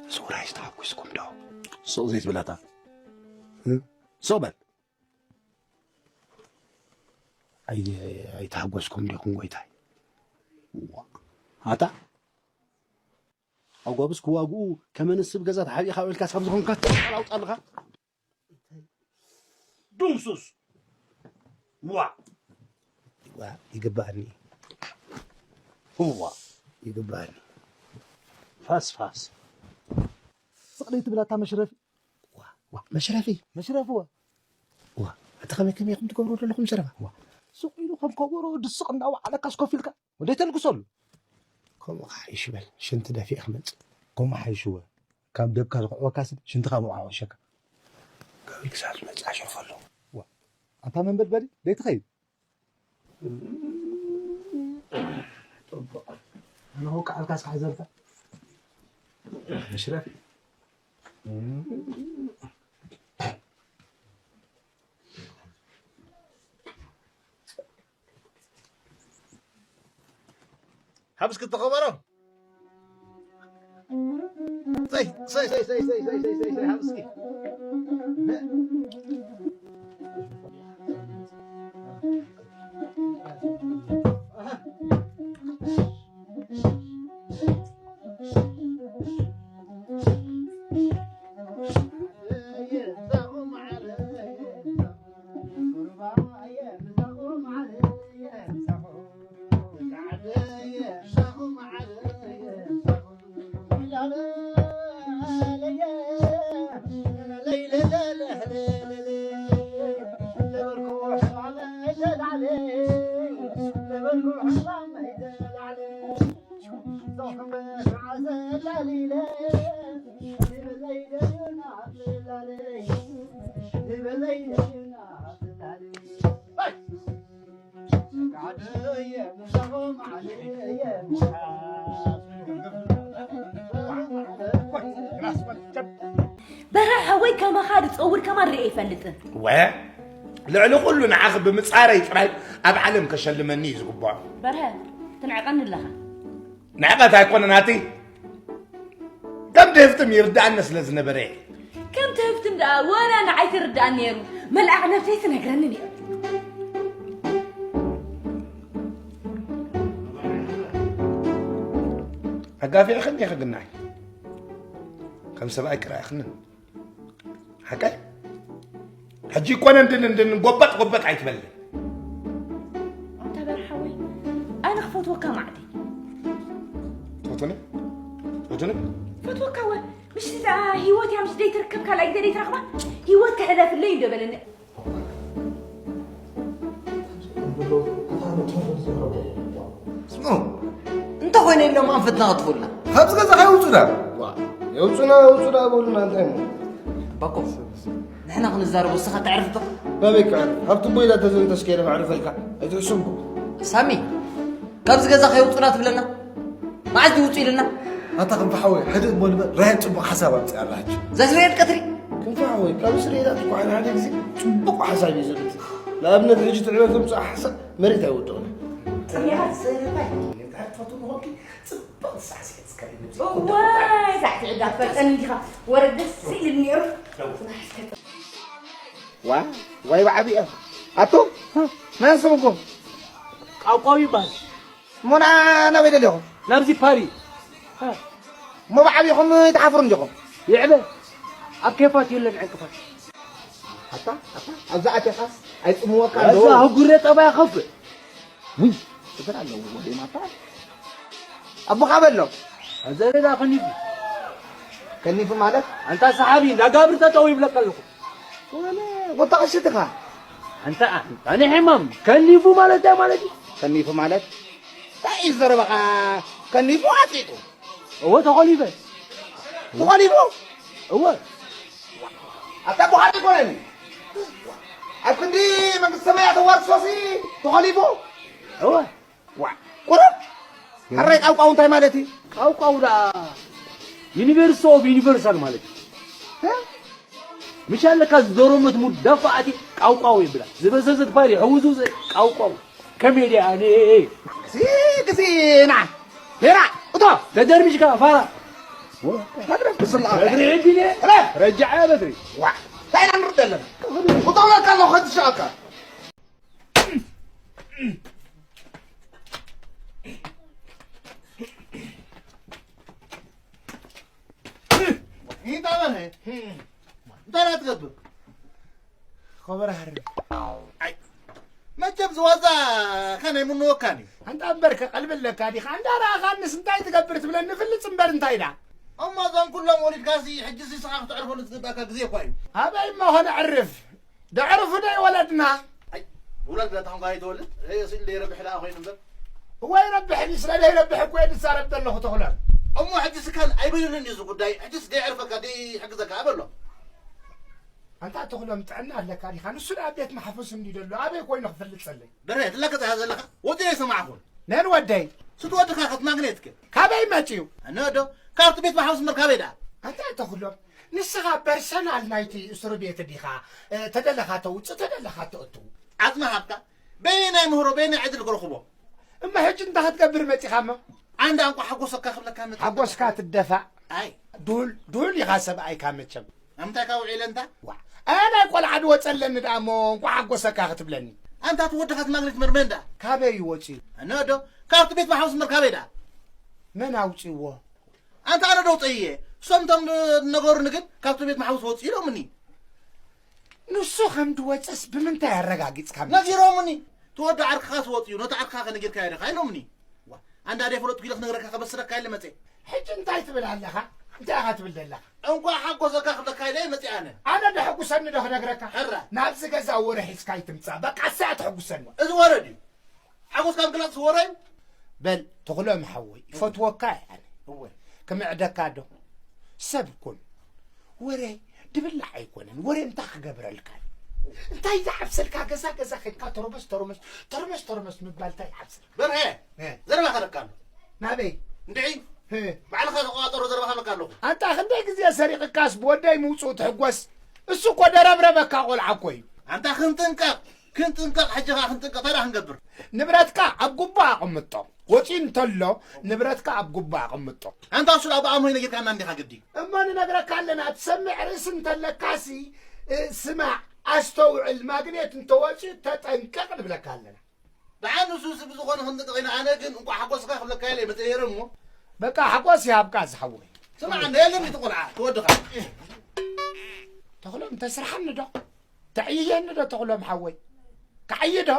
ሱራይ ዝተሓጎስኩም ዶ? ሱቕ ዘይትብላታ። እ? ሱቕ በል። ኣይ-፣ ኣይተሓጎስኩም ዲኹም ጎይታይ? ዋ። ኣታ? ኣጓብስ ክዋግኡ ከመንስብ ገዛ ተሓቢእካ ውዒልካ፣ ሳብ ዝኾንካ ትጠላውጣ ኣለኻ። ዱምሱስ። ዋ። ዋ፣ ይግባኣኒ። እዋ። ይግባኣኒ። ፋስ ፋስ። ስቕ ደይ ትብላታ መሽረፊ። ዋ፣ ዋ፣ መሽረፊ። መሽረፊ ዋ። ዋ፣ ኣቲ ከመይ ከመይ ኢኹም ትገብሩ ዘለኹም ዘረባ? ዋ። ስቕ ኢሉ ከም ከበሮ ድስቕ እንዳወዓለካስ ኮፍ ኢልካ ወደይ ተልግሰሉ። ከምኡ ሓይሽ በል፣ ሽንቲ ደፊእ ክመጽእ። ከምኡ ሓይሽ እወ። ካብ ደብካ ዝኽዕወካስ ሽንትኻ ምውዓዕ ወሸካ። ካብ ኢልክሳ ዝመጽእ ኣሸርፈሉ። ዋ፣ ኣንታ መንበድበዲ፣ ደይ ትኸይድ? ጽቡቕ። ኣነ ኸው ከዓልካ እስካ ሕዘልካ። መሽረፊ። ሃብ እስኪ ተኸበሮ። ሰይ፣ ሰይ፣ ሰይ፣ ሃብ እስኪ። በርሀ ሓወይ ከማኻ ዝጸውር ከማን ርእየ ኣይፈልጥን። ወ ልዕሊ ኩሉ ንዓኺ ብምጻረይ ጥራይ ኣብ ዓለም ከሸልመኒ እዩ ዝግባኦ። በርሀ ትንዕቐኒ ኣለኻ። ንዕቐት ኣይኮነ ናተይ። ከም ትህፍትም ይርድኣኒ ስለ ዝነበረ እየ። ከም ትህፍትም ደኣ ወላ ንዓይ ትርድኣኒ ነይሩ። መልኣኽ ነብሰይ ትነግረኒ ነይሩ። ኣጋፊዕኽኒ ኢኺ ግናይ። ከም ሰብኣይ ክረኣኽንን። ሓቀይ? ሕጂ ይኮነ እንድን እንድን ጎበጥ ጎበጥ ኣይትበልኒ። ኣንታ በርሓወይ፣ ኣነ ክፈትወካ ማዕተይ። ትፈትወኒ? ትፈትወኒ? ፈትወካ ወ-፣ ምሽ እዛ ህይወት እያ፣ ምሽ ደይትርከብ ካልኣይ ግዜ ደይትረኽባ፣ ህይወት ክሕለፍለይ እንዶ በለኒ። ስምዑ፣ እንተኾይነ ኢሎም ኣንፈትና ክትፉልና። ካብዚ ገዛ ከይውፁና። ዋ፣ የውፁና፣ የውፁና በሉና፣ እንታይ እሞ? ባኮ፣ ንሕና ክንዛረብ ወስኻ ተዕርፍቶ? ናበይ ክዕርፍ? ሃብቲ ቦይዳ ተዘንተስ ከይደ መዕርፈልካ። ኣይትሕስቡ። ሳሚ፣ ካብዚ ገዛ ከይውፁና ትብለና? መዓዝ ድዩ ውፁ ኢልና? ኣታ ክንፈ ሓወይ፣ ሕድእ እሞ ንበል፣ ራሄል ፅቡቕ ሓሳብ ኣምፅኣ ኣላ ሕጂ። ዘስርየል ቀትሪ? ክንፈ ሓወይ፣ ካብ ስርየላት እኮ ሓደ ሓደ ግዜ ፅቡቕ ሓሳብ እዩ ዝመፅእ። ንኣብነት፣ ሕጂ ትዕበ ተምፅኣ ሓሳብ መሬት ኣይወድቕን። ፅርያት ዘረባ እዩ። እንታይ ትፈትው ምኾንኪ? ፅቡቕ ሳዕስዒት እስከ ርእይ። እዋይ፣ ሳዕስዒት ዳትፈልጠኒ እንዲኻ። ወረድ ደስ ኢልኒ ነይሩ። ዋ፣ ዋይ ብዓቢኦም። ኣቶ፣ መን ስምኩም? ቃቋው ይበሃል። እሞ ና-፣ ናበይ ደሊኹም? ናብዚ ፓሪ። እሞ ብዓቢኹም ኣይትሓፍሩን ዲኹም? ይዕበ። ኣብ ኬፋት የለን ዕንቅፋት። ኣታ፣ ኣታ፣ ኣብዛ ኣቴኻስ ኣይጽምወካን ዶ? እዛ ህጉረ ጠባይ ከፍእ። ውይ፣ እግር ኣለዎ ወደይ ማታ። ኣቦኻ በሎ። ኣዘረዳ ከኒፉ። ከኒፉ ማለት? ኣንታ ሰሓቢ፣ እንዳ ጋብር ጠጠው ይብለካ ኣለኹ። ወለ፣ ወጣ ቀሽትኻ። ኣንታ፣ ኣንታ ንሕማም፣ ከኒፉ ማለት እንታይ ማለት እዩ? ከኒፉ ማለት? እንታይ እዩ ዘረባኻ? ከኒፉ ኣጽቂጡ። እወ፣ ተኾሊፈ። ተኾሊፉ? እወ። ኣታ ጓሓፍ ኣይኮነን። ኣብ ክንዲ መንግስቲ ሰማያት ኣዋርሶሲ ተኾሊፉ? እወ። ዋ፣ ቁሩብ? ሕራይ ቃውቃው እንታይ ማለት እዩ? ቃውቃው ደኣ ዩኒቨርሲቲ ኦፍ ዩኒቨርሳል ማለት እዩ። እ? ምሽ ኣለካ ዝደረመት ሙድ ደፋኣቲ ቃውቃው ይብላ። ዝበዘዘት ፓሪ ሕውዝውዘ ቃውቃው። ከሜድያ፣ ነ-፣ ግሲ፣ ግሲ፣ ና። ሄራ፣ እቶ። ተደርቢሽካ ፋራ። መድረክ ብስላ በድሪ ዒድ ኢለ። ረጃዓ በድሪ። ዋ፣ እንታይ ኢና ንርድ ኣለና? ቁጠብለካ ኣለኹ፣ ከትሸቐካ። ይንታ በርሀ። እንታይ ኢና ትገብር? ከበረ ሃርም። ኣይ፣ መቸም ዝዋዛ ከነይ ምንወካኒ። ኣንታ እምበር ከቐልብለካ ዲኻ? እንዳ ረኣኻንስ እንታይ ትገብር ትብለኒ? ፍልጽ እምበር እንታይ ኢዳ? እሞ እዞም ኩሎም ወሊድካሲ ሕጂ ሲስኻ ክትዕርፈሉ ዝግባእካ ግዜ እኳ እዩ። ኣበይ እሞ ኸነዕርፍ? ደዕርፉ ዶ ይወለድና? ኣይ፣ ውላድ ዳታ ኾንካ ኣይትወልድ። እየ ስኢሉ ደይረብሕ ደኣ ኮይኑ እምበር። እወ ይረብሕ፣ ስለ ደይረብሕ እኮ እየ ዝዛረብ ዘለኹ ተኽሎም። እሞ ሕጂ ስካን ኣይበይኑን እዩ እዚ ጉዳይ። ሕጂስ ደይዕርፈካ፣ ደይሕግዘካ ኣበሎ። ኣንታ ተኽሎም ጥዕና ኣለካ ዲኻ? ንሱ ደኣ ቤት ማሕፉስ እንዲ ደሎ ኣበይ ኮይኑ ክፈልጸለይ? በረ፣ ትላገጽ እያ ዘለኻ? ወጺ ኣይሰማዕኹን። ነን ወደይ? ስት ወድኻ ከትማግኔትክ? ካበይ መጺኡ? እነ ዶ፣ ካብቲ ቤት ማሕፉስ እምበር ካበይ ደኣ? ኣንታ ተኽሎም፣ ንስኻ ፐርሰናል ናይቲ እስሩ ቤት ዲኻ? እ፣ ተደለኻ ተውጽእ፣ ተደለኻ ተእቱ። ዓጽሚ ሃብታ፣ በየናይ ምህሮ፣ በየናይ ዕድል ክረኽቦ? እሞ ሕጂ እንታይ ክትገብር መጺኻ እሞ? ኣንዳ እንቋ ሓጎሰካ ክብለካ መጺ። ሓጎስካ ትደፋእ። ኣይ። ዱል፣ ዱል ኢኻ ሰብኣይካ መቸም። ኣምታይ ካብ ውዒለ እንታ? ዋ፣ ኣያ ናይ ቆልዓ ድወጸለኒ ደኣ እሞ እንቋ ሓጎሰካ ክትብለኒ። ኣንታ እቲ ወድኻ እቲ ማግኔት መርመን ደኣ? ካበይ እዩ ወጺኡ? እነ ዶ፣ ካብቲ ቤት ማሕበስ እምበር ካበይ ደኣ? መን ኣውጺእዎ? ኣንታ ኣነ ዶ ውጸእየ? እሶም እቶም ነገሩኒ ግን ካብቲ ቤት ማሕበስ ወጺኡ ኢሎምኒ። ንሱ ከም ድወጸስ ብምንታይ ኣረጋጊጽካ? ነጊሮምኒ። እቲ ወዲ ዓርክኻስ ወጺኡ፣ ነቲ ዓርክኻ ከነጊርካዮ ዲኻ ኢሎምኒ። ዋ፣ ኣንዳ ደይ ፈለጥኩ ኢለ ክነግረካ ከበስረካ ኢለ መጸ። ሕጂ እንታይ ትብል ኣለኻ? እንታይ ኢኻ ትብል ዘለኻ? እንቋዕ ሓጎሰካ ክብለካ ኢለ መጺእ ኣነ። ኣነ ደሕጉሰኒ ዶ ክነግረካ? ሕራ። ናብዚ ገዛ ወረ ሒዝካ ኣይትምጻእ። በቃ እሳ እያ ተሕጉሰኒ። እዚ ወረ ድዩ? ሓጎስካ ምግላጽ ወረ እዩ? በል፣ ተኽሎም ሓወይ፣ ይፈትወካ እየ ኣነ። እወ። ክምዕደካ ዶ? ሰብ ኩን። ወረ ድብላዕ ኣይኮነን። ወረ እንታይ ክገብረልካ እዩ? እንታይ ዝሓፍሰልካ? ገዛ ገዛ ከድካ ተረመስ ተረመስ፣ ተረመስ ተረመስ ምባል እንታይ ይሓፍሰል? በርሀ፣ እ። ዘረባ ከለካ ኣሎ። ናበይ? እንድዒ፣ እ። ባዕልኻ ተቆጻጸሮ ዘረባ ከለካ ኣለኹ። ኣንታ ክንደይ ግዜ ሰሪቕካስ ብወደይ ምውጽኡ ትሕጎስ? እሱ እኮ ደረብረበካ ቆልዓ እኮ እዩ። ኣንታ ክንጥንቀቕ፣ ክንጥንቀቕ፣ ሕጂ ኸኣ ክንጥንቀቕ፣ እንታይ ደኣ ክንገብር? ንብረትካ ኣብ ጉቦ ኣቕምጦ። ወጺኡ እንተሎ ንብረትካ ኣብ ጉቦ ኣቕምጦ። ኣንታ እሱ ደኣ ብኣሞ ይነጊርካና እንዲኻ ግዲ። እሞ ንነግረካ ኣለና፣ ትሰምዕ ርእሲ እንተለካሲ፣ እ፣ ስማዕ፣ ኣስተውዕል፣ ማግኔት እንተወጺኡ ተጠንቀቕ ንብለካ ኣለና። ደሓን ንሱ፣ ንሱ ብዝኾነ ክንጥንቀቕ ኢና። ኣነ ግን እንቋዕ ሓጎስካ ክብለካ ኢለ መጸ ነይረ እሞ። በቃ ሓጎስ ይሃብካ ዝሓወይ። ስማዕ፣ እንደ የለን እቲ ቆልዓ፣ ተወድኻ። ተኽሎም፣ ተስርሓኒ ዶ? ተዕይየኒ ዶ ተኽሎም ሓወይ? ክዓዪ ዶ?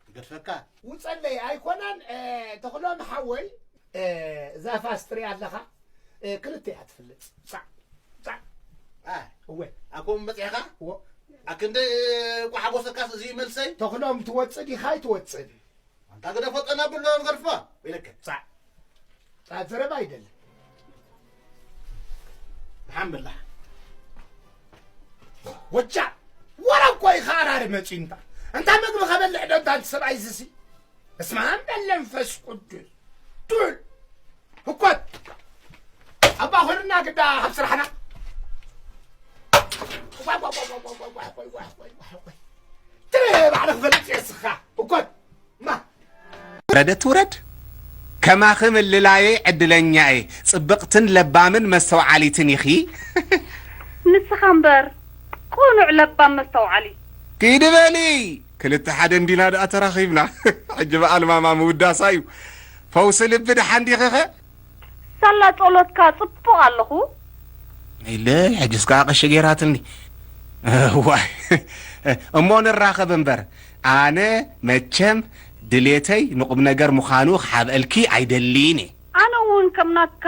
ይገድፈካ። ውጸለይ ኣይኮነን፣ እ፣ ተኽሎም ሓወይ፣ እ፣ እዛ ፋስ ትሪኣ ኣለኻ? እ፣ ክልተ እያ ትፍልጥ። ጻዕ፣ ጻዕ። ኣ፣ እወ። ኣኮም በጺሕኻ? እወ። ኣክንደ፣ እ፣ እኮ ሓጎሰካስ እዚ መልሰይ? ተኽሎም ትወጽእ ዲኻ ኣይትወጽእን? ኣንታ ግደፎ ጠና ብሎ ንገርፎ። ኢለከ። ጻዕ። ጻዕ ዘረባ ኣይደልን። ደሓን በላ። ወጃ፣ ወረ እኮ ኢኻ ኣራሪ መጺኡ እንታ። እንታ ምግቢ ከበልዕ ዶ እንታ እቲ ሰብኣይ ዝሲ? እስመ ኣብ በል መንፈስ ቅዱስ። ዱል። ህኮት። ኣባ ኾርና ግዳ ካብ ስራሕና። ዋይ፣ ዋይ፣ ዋይ። ትረ ባዕልኽ ፈልጥ የስኻ። ህኮት። ማ። ውረደት ውረድ። ከማኺ ምልላየይ ዕድለኛ እየ። ጽብቕትን ለባምን መስተውዓሊትን ኢኺ። ንስኻ እምበር ቅኑዕ ለባም መስተውዓሊ። ኪዲ በሊ። ክልተ ሓደ እንዲና ደኣ ተራኺብና። ሕጂ በዓል ማማ ምውዳሳ እዩ። ፈውሲ ልቢ ደሓን ዲኺኸ? ሳላ ጸሎትካ ጽቡቕ ኣለኹ። ኢለ ሕጅስ ከኣ ቀሺ ገይራትኒ። እዋይ፣ እሞ ንራኸብ እምበር፣ ኣነ መቸም ድሌተይ ንቁም ነገር ምዃኑ ክሓብአልኪ ኣይደልይን እየ። ኣነ እውን ከም ናትካ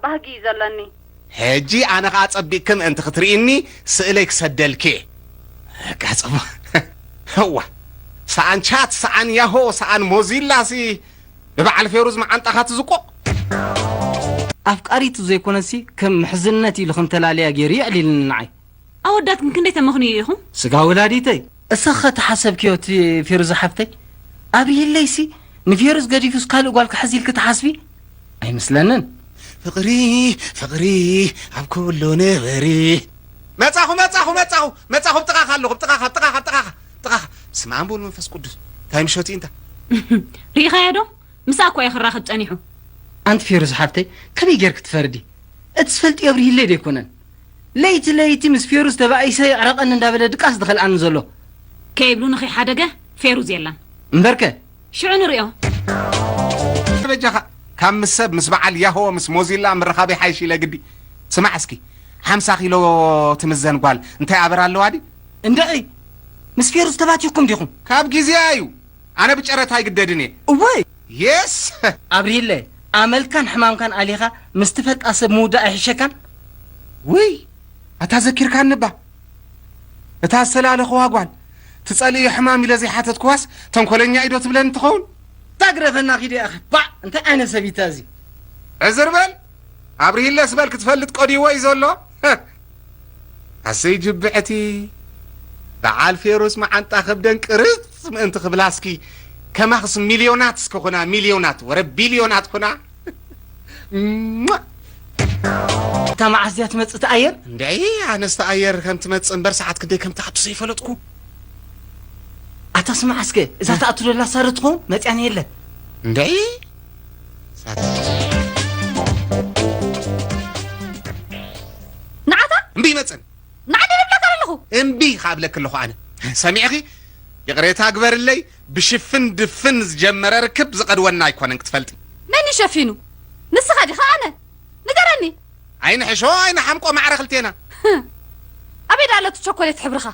ባህጊ እዩ ዘለኒ። ሕጂ ኣነ ኸኣ ጸቢቕኪ ምእንቲ ክትርእይኒ ስእለይ ክሰደልኪ እየ። በቃ ጽቡቕ። እዋ፣ ሰኣን ቻት፣ ሰኣን ያሆ፣ ሰኣን ሞዚላሲ ብበዓል ፌሩዝ መዓንጣኻ ትዝቆ። ኣፍቃሪቱ ዘይኮነሲ ከም ምሕዝነት ኢሉ ከም ተላለያ ገይሩ የዕሊልኒ ንዓይ። ኣወዳት ግን ክንደይ ተመኽንዩ ኢኹም? ስጋ ወላዲተይ። እሰኸ ተሓሰብክዮ እቲ ፌሩዝ ሓፍተይ? ኣብይለይሲ ንፌሩዝ ገዲፉስ ካልእ ጓል ክሕዝ ኢልኪ ትሓስቢ? ኣይመስለንን። ፍቕሪ፣ ፍቕሪ ኣብ ኩሉ ንበሪ። መጻኹ፣ መጻኹ፣ መጻኹ፣ መጻኹ፣ ኣብ ጥቓኻ ኣለኹ፣ ኣብ ጥቓኻ፣ ኣብ ጥቓኻ፣ ኣብ ጥቓኻ፣ ኣብ ጥቓኻ። ስማዕ ኣንቦል መንፈስ ቅዱስ፣ እንታይ ምሸት እዩ እንታ? ርኢኻዮ ዶ? ምሳኣ እኮ እዩ ክራኸብ ጸኒሑ። ኣንቲ ፌሩዝ ሓፍተይ፣ ከመይ ጌርኪ ትፈርዲ? እቲ ዝፈልጥዮ ኣብርሂለይ ዶ ኣይኮነን? ለይቲ ለይቲ ምስ ፌሩዝ ተባኢሰ የዕረቐኒ እንዳበለ ድቃስ ዝኸልኣኒ ዘሎ። ከይብሉንኺ ሓደገ ፌሩዝ የላን። እምበርከ ሽዑ ንሪኦ። በጃኻ ካብ ምስ ሰብ ምስ በዓል ያሆ ምስ ሞዚላ ምርኻብ ይሓይሽ ኢለ ግዲ። ስማዕ እስኪ፣ ሓምሳ ኪሎ ትምዘን ጓል እንታይ ኣበር ኣለዋ ድዩ? እንድዒ፣ ምስ ፌሩዝ ተባቲኹም ዲኹም? ካብ ግዜኣ እዩ። ኣነ ብጨረታ ኣይግደድን እየ። እወ። የስ። ኣብርሂለ፣ ኣመልካን ሕማምካን ኣሊኻ ምስ ትፈልጣ ሰብ ምውዳእ ኣይሕሸካን? ውይ፣ ኣታ ዘኪርካኒ እባ። እታ ዝተላለኽዋ ጓል ትጸልእዮ ሕማም ኢለ ዘይሓተትክዋስ ተንኮለኛ እዩ ዶ ትብለኒ ትኸውን? እታ ግረፈና ኪዲ ኣኸ። ባዕ፣ እንታይ ዓይነት ሰብ እዩ እዚ? ዕዝር በል። ኣብርሂለስ በል ክትፈልጥ ቀዲዎ እዩ ዘሎ። ኣሰይ ጅብዕቲ፣ በዓል ፌሩስ መዓንጣ ከብደን ቅርጽ ምእንቲ ክብላ እስኪ ከማኽስ ሚልዮናት እስከ ኹና፣ ሚልዮናት ወረ ቢልዮናት ኹና። እታ መዓስ ድያ ትመጽእ እታ ኣየር? እንድዒ፣ ኣነስ እታ ኣየር ከም ትመጽእ እምበር ሰዓት ክንደይ ከም ትኣቱ ዘይፈለጥኩ። ኣታ ስማዕ እስከ፣ እዛ ትኣቱ ደላ ሳረ ትኸውን መጽያን የለን። እንድዒ ንዓታ እምቢ ይመጽን ንዓዲ ንብለካ ኣለኹ። እምቢ ካብለኪ ኣለኹ ኣነ። ሰሚዕኺ? ይቕሬታ ግበርለይ፣ ብሽፍን ድፍን ዝጀመረ ርክብ ዝቐድወና ኣይኮነን ክትፈልጢ። መን እዩ ሸፊኑ? ንስኻ ዲኻ ኣነ? ንገረኒ። ኣይንሕሾ ኣይንሓምቆ ማዕረ ክልቴና። ኣበይ ደኣ ኣሎ እቲ ቸኮሌት ሕብርኻ?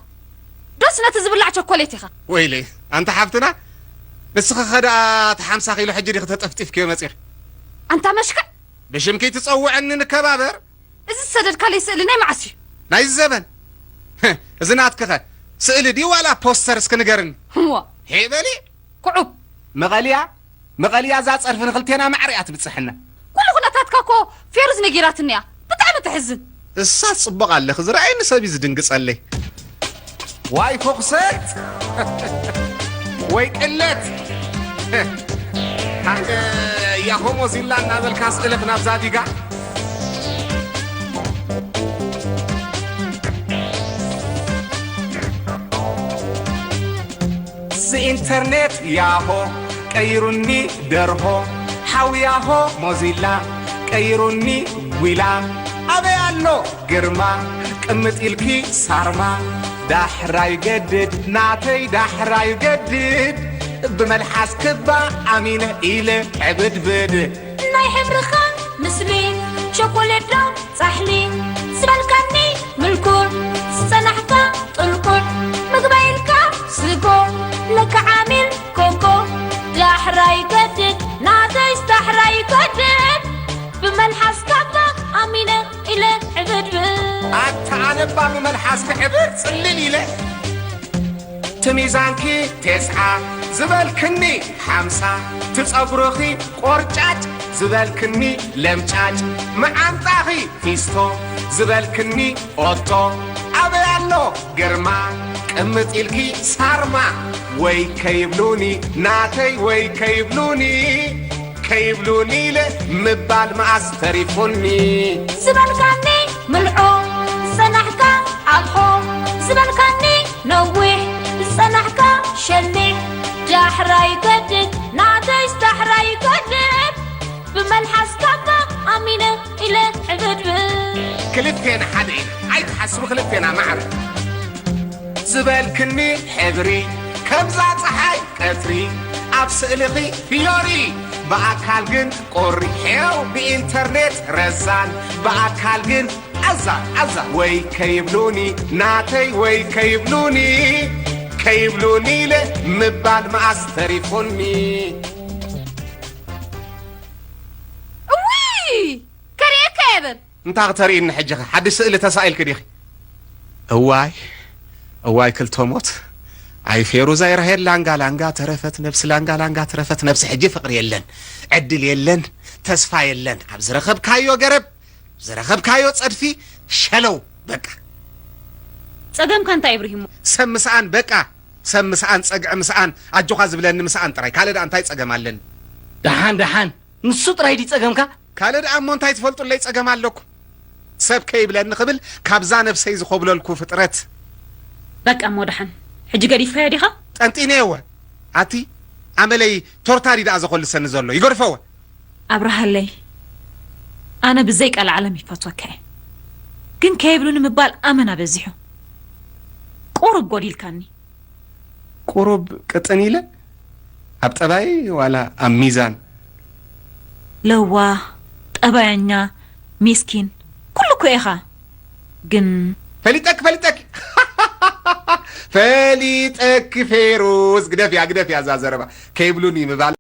ዶስ ነቲ ዝብላዕ ቸኮሌት ኢኻ? ወይለይ ኣንታ ሓፍትና፣ ንስኺ ኸ ደኣ እቲ ሓምሳ ኪሎ ሕጂ ዲኺ ተጠፍጢፍክዮ መጺኺ? ኣንታ መሽክዕ! ብሽምኪ ትጸውዐኒ ንከባበር? እዚ ዝሰደድካለይ ስእሊ ናይ መዓስ እዩ? ናይዚ ዘበን። እዚ ናትኪኸ ስእሊ ድዩ ዋላ ፖስተር እስኪ ንገርኒ። እዋ። ሄበሊ። ኩዑብ። መቐልያ መቐልያ እዛ ጸርፊ ንኽልቴና ማዕረ እያ ትብጽሐና። ኩሉ ኩነታትካ እኮ ፌሩዝ ነጊራትኒ እያ። ብጣዕሚ ተሕዝን። እሳ ጽቡቕ ኣለኺ ዝረኣየኒ ሰብ እዩ ዝድንግጸለይ። ዋይ ፎኽሰት ወይ ቅለት ሓደ ያሆ ሞዚላ እናበልካ ስእልኽ ናብዛ ዲጋ ስኢንተርኔት ያሆ ቀይሩኒ ደርሆ ሓው ያሆ ሞዚላ ቀይሩኒ ዊላ ኣበይ ኣሎ ግርማ ቅምጥ ኢልኪ ሳርማ ዳሕራይ ገድድ ናተይ ዳሕራይ ገድድ ብመልሓስ ክባ ኣሚነ ኢለ ዕብድብድ ናይ ሕብርኻ ምስሊ ቸኮሌት ዶ ጻሕሊ ዝበልካኒ ምልኩዕ ዝጸናሕካ ጥልቁዕ ምግበይ ኢልካ ስጎ ለካ ዓሚል ኮኮ ዳሕራይ ገድድ ናተይስ ዳሕራይ ገድድ ብመልሓስ ካባ ኣሚነ ኢለ ዕብድብድ ኣታ ኣነባ ብመልሓስ ክዕብር ጽልል ኢለ ትሚዛንኪ ቴስዓ ዝበልክኒ ሓምሳ ትጸጉርኺ ቆርጫጭ ዝበልክኒ ለምጫጭ መዓንጣኺ ፊስቶ ዝበልክኒ ኦቶ ኣበይ ኣሎ ግርማ ቅምጥ ኢልኪ ሳርማ ወይ ከይብሉኒ ናተይ ወይ ከይብሉኒ ከይብሉኒ ኢለ ምባል መኣስ ተሪፉኒ ዝበልካኒ ምልዖ ዝጸናሕካ ኣግሖ ዝበልካኒ ነዊሕ ዝጸናሕካ ሸሊሕ ዳሕራይ ገድድ ናተይስ ዳሕራይ ገድድ ብመልሓስ ካባ ኣሚነ ኢለ ዕብድብድ ክልቴና ሓደ ኢና ኣይትሓስቡ ክልቴና ማዕረ ዝበልክኒ ሕብሪ ከምዛ ፀሓይ ቀትሪ ኣብ ስእልኺ ፍዮሪ ብኣካል ግን ቁሪ ሄው ብኢንተርኔት ረዛን ብኣካል ግን ኣዛ ኣዛ ወይ ከይብሉኒ ናተይ ወይ ከይብሉኒ ከይብሉኒ ኢለ ምባል መኣስ ተሪፉኒ እውይ ከርእየካ የብል እንታ ክተርእይኒ ሕጂ ኸ ሓድሽ ስእሊ ተሳኢልኪ ዲኺ? እዋይ እዋይ ክልተ ሞት ኣይ ፌሩዝ ኣይ ራሄል ላንጋ ላንጋ ተረፈት ነብሲ ላንጋ ላንጋ ተረፈት ነብሲ ሕጂ ፍቕሪ የለን ዕድል የለን ተስፋ የለን ኣብ ዝረኸብካዮ ገረብ ዝረኸብካዮ ጸድፊ ሸለው በቃ። ጸገምካ እንታይ እብርሂሞ? ሰብ ምስኣን በቃ ሰብ ምስኣን ጸግዒ ምስኣን ኣጆኻ ዝብለኒ ምስኣን ጥራይ ካልእ ደኣ እንታይ ጸገም ኣለኒ? ደሓን ደሓን ንሱ ጥራይ ድዩ ጸገምካ? ካልእ ደኣ እሞ እንታይ ትፈልጡለይ ጸገም ኣለኩም? ሰብ ከይብለኒ ክብል ካብዛ ነብሰይ ዝኾብለልኩ ፍጥረት። በቃ እሞ ደሓን። ሕጂ ገዲፍካዮ ዲኻ? ጠንጢነየወ። ኣቲ ኣመለይ ቶርታ ድዩ ደኣ ዘኾልሰኒ ዘሎ? ይገድፈወ። ኣብርሃለይ። ኣነ ብዘይ ቀልዓለም ይፈትወካ እየ። ግን ከይብሉኒ ምባል ኣመና በዚሑ። ቁሩብ ጎዲልካኒ። ቁሩብ ቅጥን ኢለ ኣብ ጠባይ ዋላ ኣብ ሚዛን? ለዋህ፣ ጠባያኛ፣ ሚስኪን፣ ኩሉ እኮ ኢኻ። ግን ፈሊጠኪ ፈሊጠኪ ፈሊጠኪ ፌሩዝ፣ ግደፍያ ግደፍያ እዛ ዘረባ። ከይብሉኒ ምባል